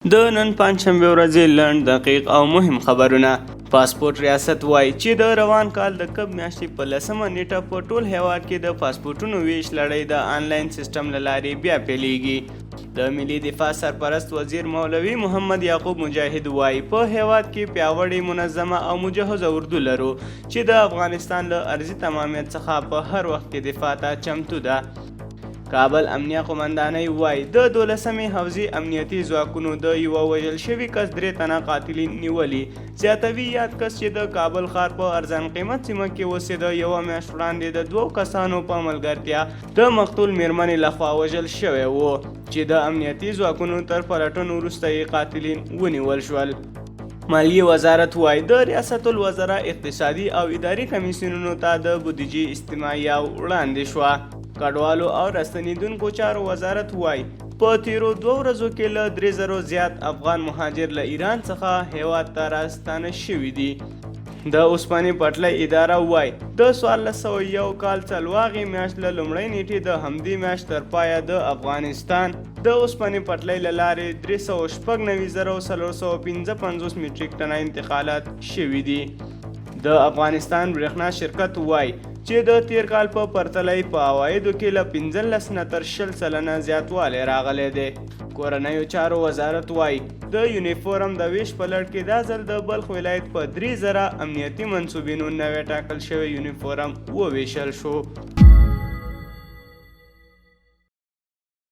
د نن پنجشنبې ورځې لنډ، دقیق او مهم خبرونه. پاسپورټ ریاست وایي چې د روان کال د کب میاشتې په 10مه نیټه په ټول هیواد کې د پاسپورټونو ویش لړۍ د آنلاین سیستم له لارې بیا پیلیږي. د ملي دفاع سرپرست وزیر مولوي محمد یعقوب مجاهد وایي، په هیواد کې پیاوړې، منظمه او مجهزه اردو لرو چې د افغانستان له ارضي تمامیت څخه په هر وخت کې دفاع ته چمتو ده. کابل امنیه قومندانۍ وایي، د 12مې حوزې امنیتي ځواکونو د یوه وژل شوي کس 3 تنه قاتلین نیولي. زیاتوي، یاد کس چې د کابل ښار په ارزان قیمت سیمه کې اوسېده، یوه میاشت وړاندې د 2 کسانو په ملګرتیا د مقتول میرمنې لخوا وژل شوی و چې د امنیتي ځواکونو تر پلټنو وروسته یې قاتلین ونیول شول. مالیې وزارت وایي، د ریاست الوزرا اقتصادي او اداري کمیسیونونو ته د بودیجې استماعیه وړاندې شوه. کډوالو او راستنېدونکو چارو وزارت وایي، په تیرو 2 ورځو کې له 3000 زیات افغان مهاجر له ایران څخه هیواد ته راستانه شوي دي. د اوسپنې پټلۍ اداره وایي، د 1401 کال سلواغې میاشت له لومړۍ نیټې د همدې میاشت تر پایه د افغانستان د اوسپنې پټلۍ له لارې 396,455 مټریک ټنه انتقالات شوي دي. د افغانستان برېښنا شرکت وایي چې د تیر کال په پرتله یې په عوایدو کې له 15 نه تر 20% زیاتوالی راغلی دی. کورنیو چارو وزارت وایي، د یونیفورم د ویش په لړ کې دا ځل د بلخ ولایت په 3000 امنیتي منسوبینو نوی ټاکل شوی یونیفورم وویشل شو.